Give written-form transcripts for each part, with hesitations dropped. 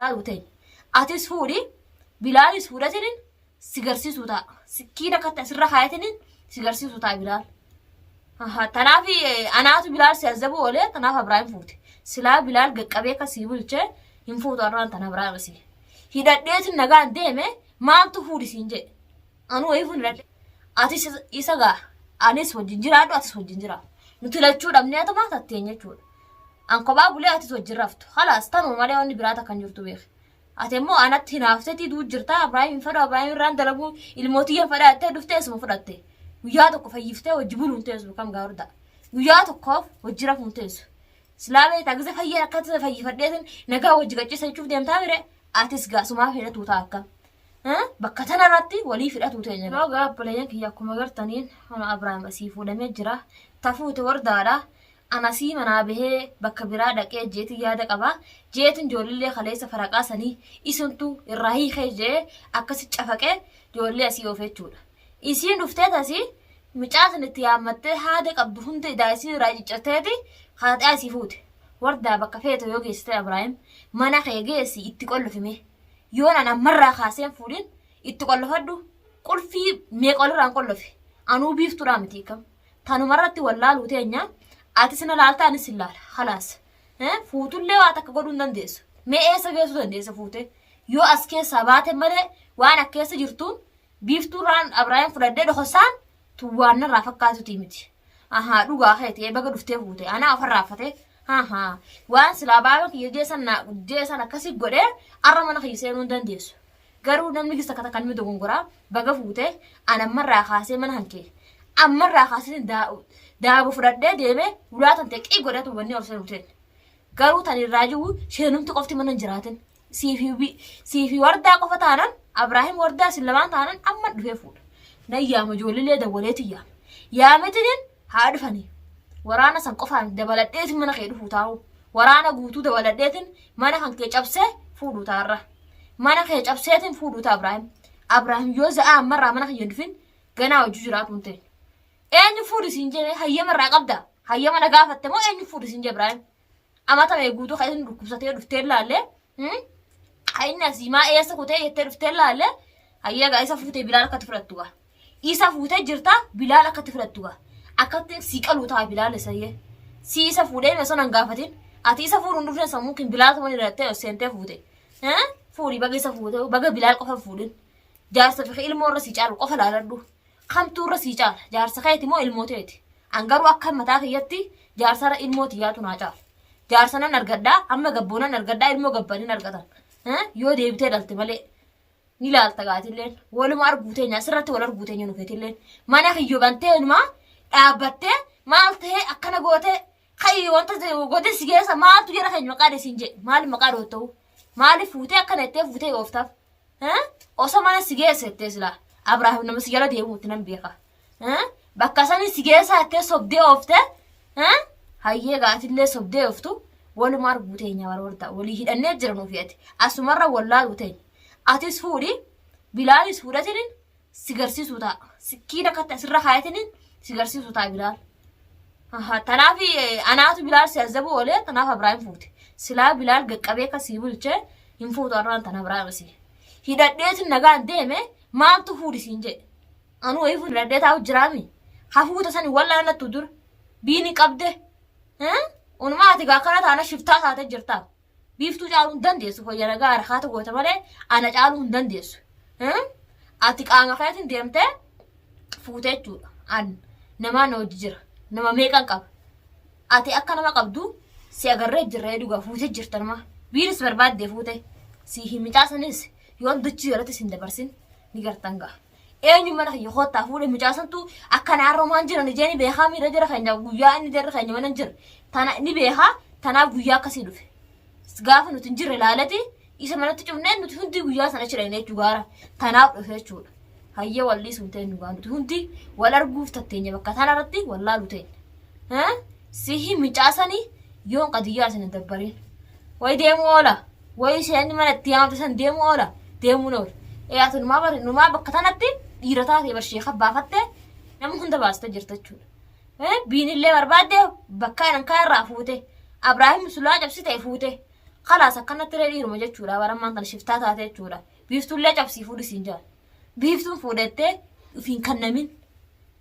Laaluu teenya. Atis fuudhi Bilaalis fuudhatinin si garsiisuu ta'a. Sikkiin akkatti asirra kaayatinin si garsiisuu ta'a Bilaal. Tanaaf anaatu Bilaal si azabuu oolee tanaaf Abrahaam fuute. Silaa Bilaal gaqqabee akka sii bulchee hin fuutu har'aan tana Abrahaam asii. Hidhadheetin nagaan deeme maaltu fuudhi siin jedhe. Anuu wayii fuudhi hidhadhe. Atis isa gaa anis wajjin jiraadhu atis wajjin jiraadhu. Nuti lachuu dhabnee atuma tatteenya jechuudha. An kophaa bulee atis wajjin raftu. Halaas tanuma malee wanni biraa takka hin jirtu beeki. Ati immoo anatti hinaaftetii duu jirta Abrahaam hin fedhu Abrahaam irraan dalaguu ilmootiyya fedha jettee dhuftee isuma fudhatte. Guyyaa tokko fayyiftee wajji buluu hin teessu kam gaarudha. Guyyaa tokkoof wajji rafuu hin teessu. Silaa beektaa gisa fayyaan akkatti fayyifadheetin nagaa wajji qaccisa jechuuf deemtaa mire atis gaasumaa fedhatu ta'a akkam. Bakka tanarratti walii fidhatu teenya. Yoo gaa obboleeyyan kiyya akkuma gartaniin hono Abrahaam asii fuudhamee jira. Tafuute wardaadha. An asii manaa bahee bakka biraa dhaqee jeetin yaada qaba. Jeetin joollillee kaleessa faraqaa sanii isintu irraa hiikee jee akkasi cafaqee joollee asii oofe jechuudha. Isiin dhuftee tasii micaa san itti yaammattee haada qabdu hunda idaa isiin irraa ciccirteeti haadhaa isii fuute. Wardaa bakka feete yoo geessite Abraahim mana kee geessi itti qollofime. Yoon an ammarraa kaaseen fuudhin itti qollofadhu qulfii meeqa walirraan qollofe. Anuu biiftuudhaa miti kam. Tanumarratti wallaaluu teenya atis na laalta anis sin laala khalaas. Fuutullee waa takka godhuu hin dandeessu. Mee eessa geessuu dandeessa fuute? Yoo as keessaa baate malee waan akka keessa jirtuun biiftuurraan Abrahaam fudhadhee dhokosaan tun waan narraa fakkaatutii miti. Ahaa dhugaa keeti baga dhuftee fuute anaa ofarraa affatee ahaa waan silaa baaba kiyya jeesan naa jeesan akkasi godhee arra mana kiyya seenuu hin dandeessu. Garuu namni gisa takka takka ni dogongoraa baga fuute an ammarraa kaasee mana hankee ammarraa kaasee daabo fudhadhee deemee ulaa tante qii godhatu wanni ol seenu teen. Garuu tan irraa jiru sheenumti qofti mana hin jiraatin. Siifi wardaa qofa taanan Abraahim wardaa isin lamaan taanan amma dhufee fuudha. Nan yaama ijoollilee dawwaleetiin yaama. Yaametiniin haa dhufanii. Waraana san qofaan dabaladheetin mana kee dhufuu taa'u. Waraana guutuu dabaladheetin mana kan kee cabsee fuudhuu taarra. Mana kee cabseetin fuudhuu ta'a Abraahim. Abraahim yoo za'aa ammarraa mana kiyya hin dhufin ganaa hojii jiraatu hin ta'in. Eenyu fuudhi siin jedhee hayyama irraa qabda? Hayyama na gaafatte moo eenyu fuudhi siin jedhe Ibraahim? Amata mee guutuu kan inni dhukkubsatee dhuftee laalle. Kan inni asii maa eessa kutee jettee dhuftee laalle. Hayyaa gaa isa fuutee Bilaal akkatti fudhattu gaa. Isa fuutee jirta Bilaal akkatti fudhattu gaa. Akkatti sii qaluu ta'a Bilaal isayyee. Si isa fuudhee osoo nan gaafatin. Ati isa fuudhuun dhufne sammuu kin Bilaal ta'uu ni dhattee seentee fuute. Fuudhi baga isa fuute baga Bilaal qofa fuudhin. Jaarsa fi ilmoo irra sii caalu qofa laaladhu. Kamtuu irra sii caala? Jaarsa keeti moo ilmoo teeti? An garuu akka mataa kiyyatti jaarsarra ilmoo tiyyaatu naa caala. Jaarsa nan argadhaa, amma gabboo nan argadhaa, ilmoo gabbanii hin argatan. Yoo deebitee dhalte malee. Ni laalta gaatilleen. Waluma arguu teenya asirratti wal arguu teenya nu feetilleen. Mana kiyyo bantee inumaa dhaabbattee maal ta'ee akkana gootee ka'i wanta godhe si geessa maaltu jara keenya maqaa dheesiin jedhe maaliif maqaa dhootta'u maaliif fuutee akkana jettee fuutee ooftaaf. Osoo mana si geesse jettee silaa Abrahaam nama si jala deemuutti nan beeka. Bakka sanii si geessaa jettee sobdee ooftee hayyee gaatillee sobdee ooftu waluma arguu teenya warwarta walii hidhannee jira nuuf ati asumarra wallaaluu teenya. Atis fuudhi Bilaalis fuudhatinin si garsiisuu ta'a. Sikkiin akkatti asirra kaayatinin si garsiisuu ta'a Bilaal. Tanaaf anaatu Bilaal si azabuu oolee tanaaf Abrahaam fuute. Silaa Bilaal gaqqabee akka sii bulchee hin fuutu har'aan tana Abrahaam asii. Hidhadheetin nagaan deeme maaltu fuudhi siin jedhe. Anuu wayii fuudhi hidhadhee taa'u jiraami. Hafuuta sani wallaanattu dur. Biini qabde. Unumaa ati gaa akkana taana shiftaa taate jirtaa. Biiftuu caaluu hin dandeessu fayya nagaa harkaata goota malee ana caaluu hin dandeessu. Ati qaama keetiin deemtee fuutee jechuudha. An namaa na hojii jira. Nama meeqan qaba. Ati akka nama qabdu si agarree jirra dhugaa fuutee jirta nama. Biiris barbaaddee fuute. Si himicaa sanis yoon dachii irratti sin dabarsin ni gartan ga'a. Eenyu mana kiyya koottaa fuudhe mucaa santu akkana har'a homaan jiran ijee ni beekaa miira jara keenya guyyaa inni jarri keenya mana hin jirre tana ni beekaa tanaaf guyyaa akkasii dhufe. Gaafa nuti hin jirre laalati isa manatti cufnee nuti hundi guyyaa sana achi dhaqne jechuu gaara tanaaf dhufe jechuudha. Hayyee wal dhiisuun ta'e nu nuti hundi wal arguuf tatteenya bakka tana irratti wal laalu teenya. Sihi mucaa sanii yoon qadiyyaa isin hin dabbarin. Wayi deemuu oola. Wayi isheen mana itti yaamte san deemuu oola. Deemuun oola. Ee ati numaa bari numaa bakka tanatti dhiira taatee bar sheeka baafatte nama hunda baastee jirta jechuudha. Biinillee barbaadde bakka anan kaa irraa fuute. Abrahaam sulaa cabsite fuute. Kalaas akkanatti ree dhiiruma jechuudha. Barammaan tana shiftaa taate jechuudha. Biiftuullee cabsii fuudhi siin jedhan. Biiftuun fuudhettee ofiin kannamin.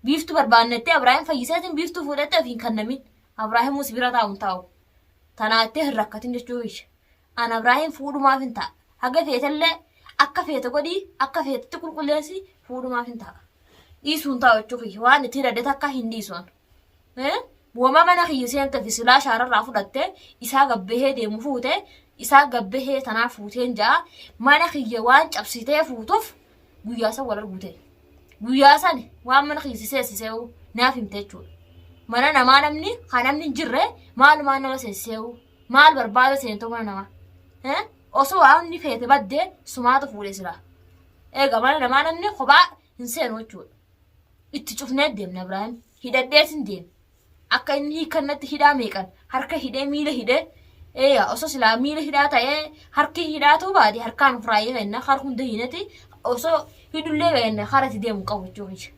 Biiftuu barbaannettee Abrahaam fayyiseetiin biiftuu fuudhettee ofiin kannamin. Abrahaamuu si bira taa'u hin taa'u. Tanaattee hin rakkatin jechuu kiyya. An Abrahaam fuudhumaaf hin ta'a. Haga feetellee akka feete godhii akka feetetti qulqulleessi fuudhumaaf hin ta'a. Dhiisuu hin taa'u jechuu kiyya. Waan itti hidhadhe takka hin dhiisu an. Woma mana kiyya seente fi silaa shaararraa fudhatte isaa gabbahee deemu fuute isaa gabbahee tanaa fuuteen ja'a mana kiyya waan cabsitee fuutuuf guyyaa san wal arguute. Guyyaa san waan mana kiyya si seessiseewu naaf himte jechuudha. Mana namaa namni kan namni hin jirre maalumaan nama seessiseewu maal barbaada seentoo mana namaa. Osoo waan inni feete badde sumaatu fuudhe silaa. Eega mana namaa namni kophaa hin seenu jechuudha. Itti cufnee deemna Ibraahim. Hidhadheetin deeme. Akka inni hiikkannatti hidhaa meeqan harka hidhee miila hidhee eeyaa osoo silaa miila hidhaa ta'ee harki hidhaatuu baate harkaan ofirraa hiikenna har hunda hiinati osoo hidhullee beenna kara itti deemu qabu jechuu kiyya.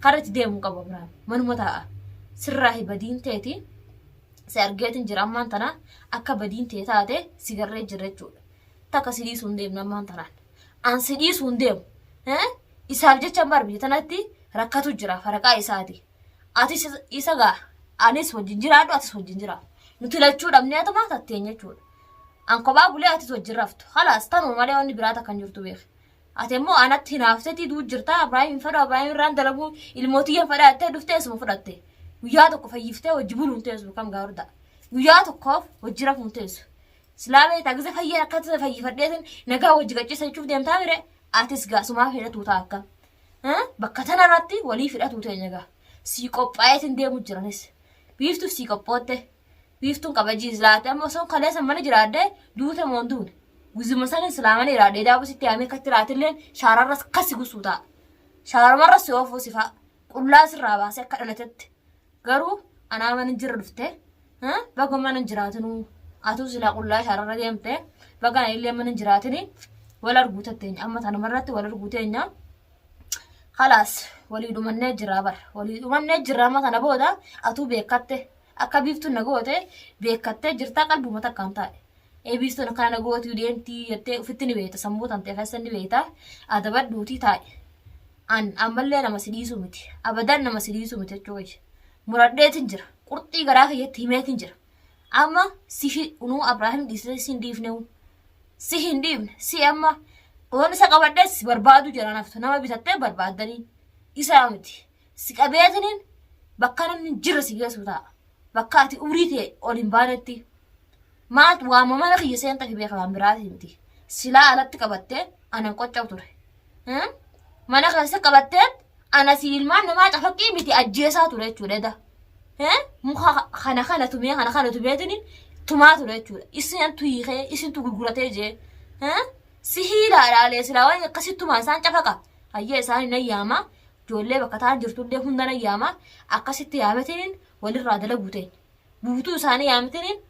Kara itti deemu qabu Ibraahim manuma taa'a. Sirraa badiin teeti si argeetin jira ammaan tana akka badiin tee taate si garree jira jechuudha. Takka si dhiisuu hin deemne ammaan tanaan. An si dhiisuu hin deemu. Isaaf jecha bar biyya tanatti rakkatu jira faraqaa isaati. Atis isa gaa anis wajjin jiraadhu atis wajjin jiraadhu. Nuti lachuu dhabnee atuma tatteenya jechuudha. An kophaa bulee atis wajjin raftu. Halaas tanuma malee wanni biraa takka hin jirtu beeki. Ati immoo anatti hinaaftetii duu jirta Abrahaim hin fedhu Abrahaim irraan dalaguu ilmootiyya fedha jettee dhuftee isuma fudhatte. Guyyaa tokko fayyiftee wajji buluun teessu kam gaarudha. Guyyaa tokkoof wajji rafuun teessu. Silaa beektaa gize fayyeen akkatti fayyifadheetin nagaa wajji qaccisa jechuuf deemtaa mire atis gaa sumaa fedhatuu ta'a akka. Bakka tanarratti walii fidhatuu teenya gaa. Sii qophaa'eetin deemu jiranis. Biiftuuf sii qophootte. Biiftuun kabajii laate amma osoo kaleessa mana jiraadde duute moo hin duune. Guzuma sanin silaa mana jiraadde daaboo sitti yaamee akkatti jiraatilleen shaararras kasi gusuu ta'a. Shaaramarras si oofuu si fa'a. Qullaa sirraa baasee akka dhalatetti. Garuu anaa mana jira dhufte baga mana jiraatinuu atuu silaa qullaa shaararra deemte baga ana illee mana jiraatini wal arguu tatteenya amma tanumarratti wal arguu teenya. Kalaas walii dhumannee jira bar walii dhumannee jira amma tana booda atuu beekatte akka biiftuun na goote beekattee jirtaa qalbuma takkaan taa'e. Ee biiftuun akkana na gootuu deemtii jettee ofitti ni beekta sammuu tantee keessa ni beekta adabadhuutii taa'e. An ammallee nama si dhiisuu miti. Abadan nama si dhiisuu miti jechuu kiyya. Muradheetin jira. Qurxii garaa kiyyatti himeetin jira. Amma si unuu Abrahaam dhiisee si hin dhiifnewu. Si hin dhiifne. Si amma oon isa qabadhee si barbaadu jira naftu nama bitattee barbaaddanii. Isaa miti. Si qabeetiniin bakka namni hin jirre si geessu ta'a. Bakka ati umrii tee ol hin baanetti. Maaltu waama mana kiyya seenta fi beeka waan biraatii miti. Silaa alatti qabattee anan qocca'u ture. Mana keessa qabattee ana si ilmaan namaa cafaqqii miti ajjeesaa ture jechuudha eda. Muka kana kana tumee kana kana tumeetiin tumaa ture jechuudha. Isin hiikee isintu gurguratee jee. Si hiilaadhaalee silaa waan akkasitti tumaa isaan cafaqa. Hayyee isaan hin ayyaama. Ijoollee bakka ta'an jirtullee hunda ayyaama. Akkasitti yaametiin walirraa dalaguu ta'e. Guutuu isaanii yaametiin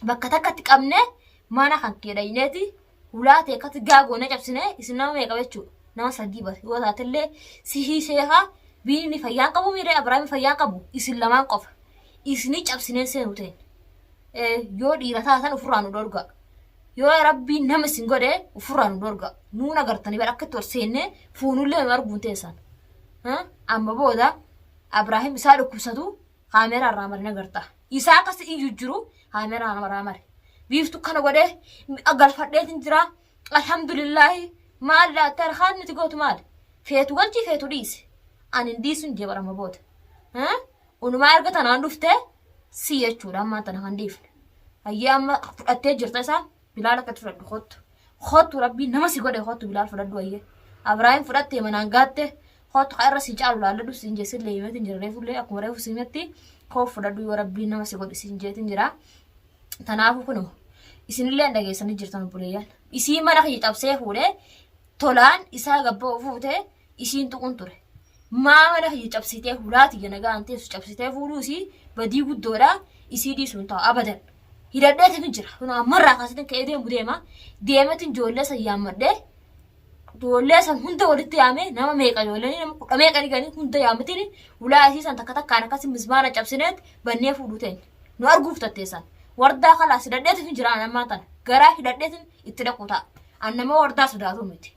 bakka takkatti qabnee mana kan kee dhayneeti hulaa ta'e akkatti gaagoonee cabsine isin nama meeqa jechuudha. Nama sadii bari yoo taatellee sihii seekaa biinni fayyaan qabu miiree Abiraami fayyaan qabu isin lamaan qofa. Isinii cabsinee seenu ta'e. Yoo dhiira taatan ofirraa nu dhorga. Yoo rabbiin nama isin godhe ofirraa nu dhorga. Nuun agartanii bara akkatti ol seennee fuunullee nu arguun teessan. Amma booda Abiraahim isaa dhukkubsatu kaameeraa irraa mari nagarta. Isaa akkas iyyuu jiru kaameeraa irraa mari. Biiftu kana godhee galfadheetin jira. Alhamdulillaahi maal laatta harkaan nuti gootu maali? Feetu galchi feetu dhiisi. Ani hin dhiisun jee barama booda. Unumaa erga tanaan dhufte si jechuudha ammaan tana kan dhiifne. Hayyee amma fudhattee jirta isaa Bilaal akkatti fudhadhu kottu. Kottu rabbiin nama si godhe kottu Bilaal fudhadhu hayyee. Abrahaam fudhattee manaan gaatte kottu kan irra si caalu laalladhu siin jee sillee himeetiin jira reefullee akkuma reefu si himetti koo fudhadhu yoo rabbiin nama si godhe siin jeetiin jira. Tanaafuu kunoo isinillee dhageessanii jirtan obboleeyyan. Isii mana kiyya cabsee fuudhee tolaan isaa gabba'u fuutee isiin tuqun ture. Maa mana kiyya cabsitee hulaa tiyya nagaan teessu cabsitee fuudhuu isii badii guddoodha isii dhiisuun ta'u abadan. Hidhadheetiin jira. Kun ammarraa kaasitiin ka'ee deemu deema. Deemetiin ijoollee san yaammadhee ijoollee san hunda walitti yaamee nama meeqa ijoolleen nama kudha meeqa ni ganii hunda yaametiin hulaa isii san takka takkaan akkasii mismaara cabsineet bannee fuudhuu teenya. Nu arguuf tatteessan. Wardaa kalaas hidhadheetiin jira ammaa tana. Garaa hidhadheetiin itti dhaqu ta'a. An nama wardaa sodaatu miti.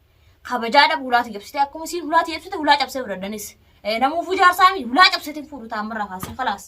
Kabajaa dhabu hulaati cabsite akkuma isiin hulaati cabsite hulaa cabsee fudhadhanis. Namuufuu jaarsaa miti hulaa cabseetiin fuudhu ta'a ammarraa kaasee kalaas.